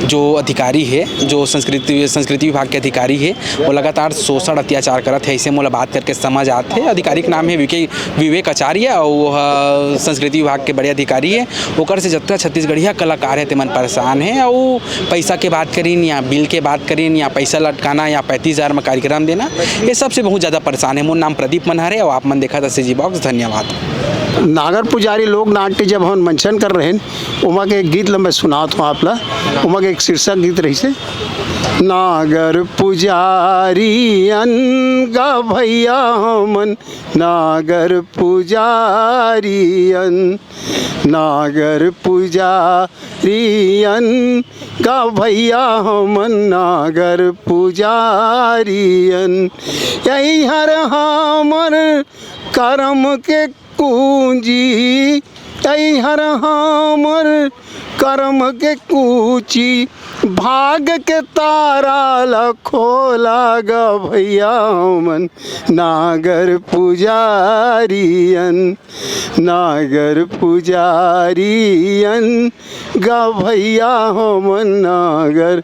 जो अधिकारी हे, जो संस्कृति संस्कृति विभाग के अधिकारी हे, वो लगातार शोषण अत्याचार करत हे, ऐसे मोला बात करके समझ आत हे। अधिकारी के नाम हे विके विवेक आचार्य, अउ वो ह संस्कृति विभाग के बड़े अधिकारी हे। ओकर से जतका छत्तीसगढ़िया कलाकार हे, तेमन परेशान हे। अउ पैसा के बात करिन या बिल के बात करिन या पैसा लटकाना या पैंतीस हजार में कार्यक्रम देना, ये सबसे बहुत ज़्यादा परेशान हे। मोर नाम प्रदीप मनहर हे, अउ आप मन देखत हव सी जी बॉक्स। धन्यवाद। नागर पुजारी लोक नाट्य जब हमन मंचन कर रहेन, ओमा के एक गीत ल मैं सुनात हूँ आप ला। ओमा के एक शीर्षक गीत रहिस हे, नागर पुजारियन गा भैया हमन, नागर पुजारियन, नागर पुजारियन गा भैया हमन, नागर पुजारियन। यही हर हमर करम के कुंजी, यही हर हमर करम के कुंजी, भाग के तारा ल खोला गा भैया हमन, नागर पुजारियन, नागर पुजारियन गा भैया हमन, नागर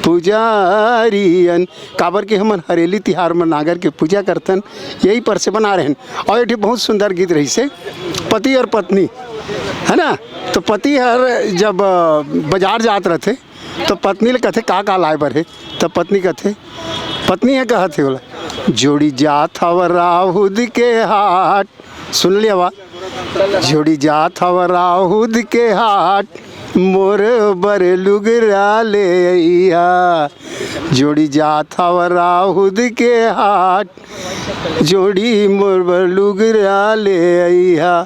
पुजारियन। काबर कि हमन हरेली तिहार म नागर के पूजा करथन, यही पर से बना रहेन। अउ एक ठे बहुत सुंदर गीत रहिस हे, पति अउ पत्नी, हे ना? तो पति हर जब अ, बाजार जात रहिथे, तो पत्नी ल कथे, "का का लाय बर हे?" तो पत्नी कथे, पत्नी ह कहत हे ओला, "जोड़ी जात हव राहुद के हाट।" सुन लिया वा, "जोड़ी जात हव राहुद के हाट, मोर बर लुगरा ले अइहा।" जोड़ी जात हव राहुद के हाट, जोड़ी मोर बर लुगरा ले अइहा।